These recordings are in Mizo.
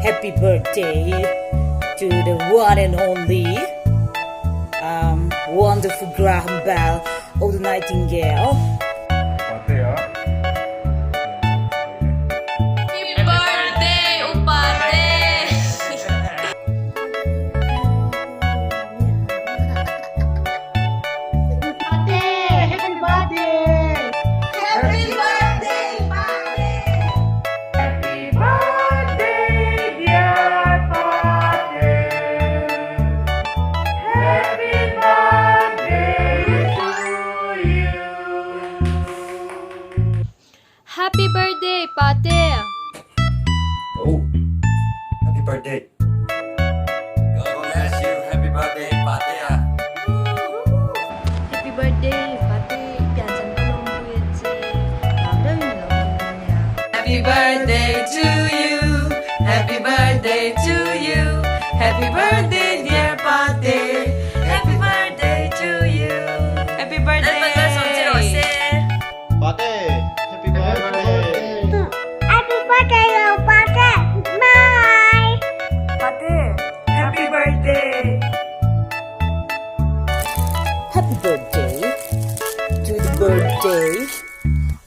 Happy birthday to the one and only um, wonderful Graham Bell of the Nightingale. Patea. Happy birthday Upate! Pate! Happy birthday! Happy birthday Pate! Happy birthday, dear Pate. Happy birthday to you. Happy birthday Pate! Oh, happy birthday. God bless you. Happy birthday, Patea. Happy birthday Pate! Piancham ka lawmpui a che. Lam deuhin i lo tum dawn nia. Happy birthday to you. Happy birthday to you. Happy birthday, dear Pate. Happy birthday to you. Happy birthday. Pate, happy birthday. Happy birthday, Pate! Bye! Pate, happy birthday. Happy birthday to the birthday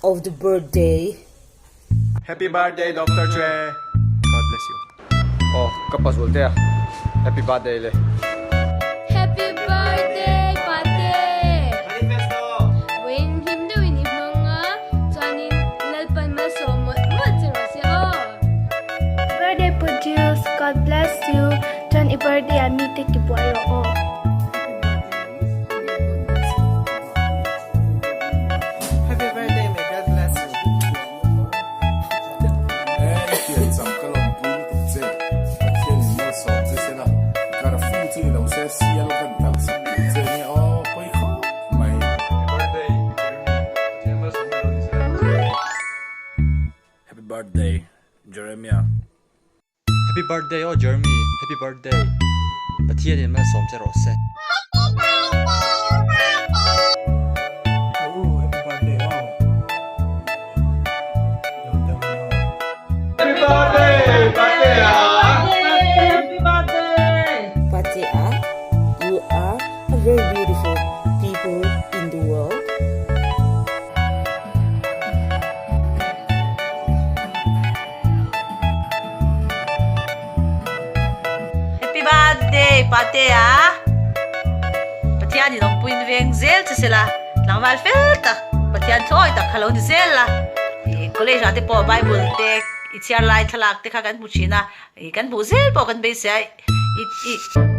of the birthday. Happy birthday, Dr. Chue. God bless you. Oh, kapazulte. Happy birthday le. Happy birthday Pate! Vawiin hlim deuhin i hmang a, chuanin Lalpan malsawm mawlh mawlh che rawh se aw. Birthday Produce, God bless you. Chuan i birthday ah mi te ki buai rawh aw. Happy birthday, may God bless you. Piancham ka lawmpui lutuk che. Pathianin malsawm che sela. Garfield chu ni lo se sial kan talh sak duh che nia aw pawi khawp mai. Happy birthday, Jeremy. Pathian malsawm na lo ni sela che. Happy birthday, Jeremiah. Happy birthday aw Jeremy. Happy birthday. Pathianin malsawm che rawh se. Oh, happy birthday, oh. Lo dam no. Happy birthday, Patea. Happy birthday. Patea, you are a very beautiful people in the world. Happy birthday, Patea. Pathian in awmpuiin veng zel che sela, tlangval fel tak Pathian thawi tak kha lo ni zel la. College ah te pawh Bible te i chhiar lai thlalak te kha kan hmu thin a, kan hmuh zel pawh kan beisei a. I i.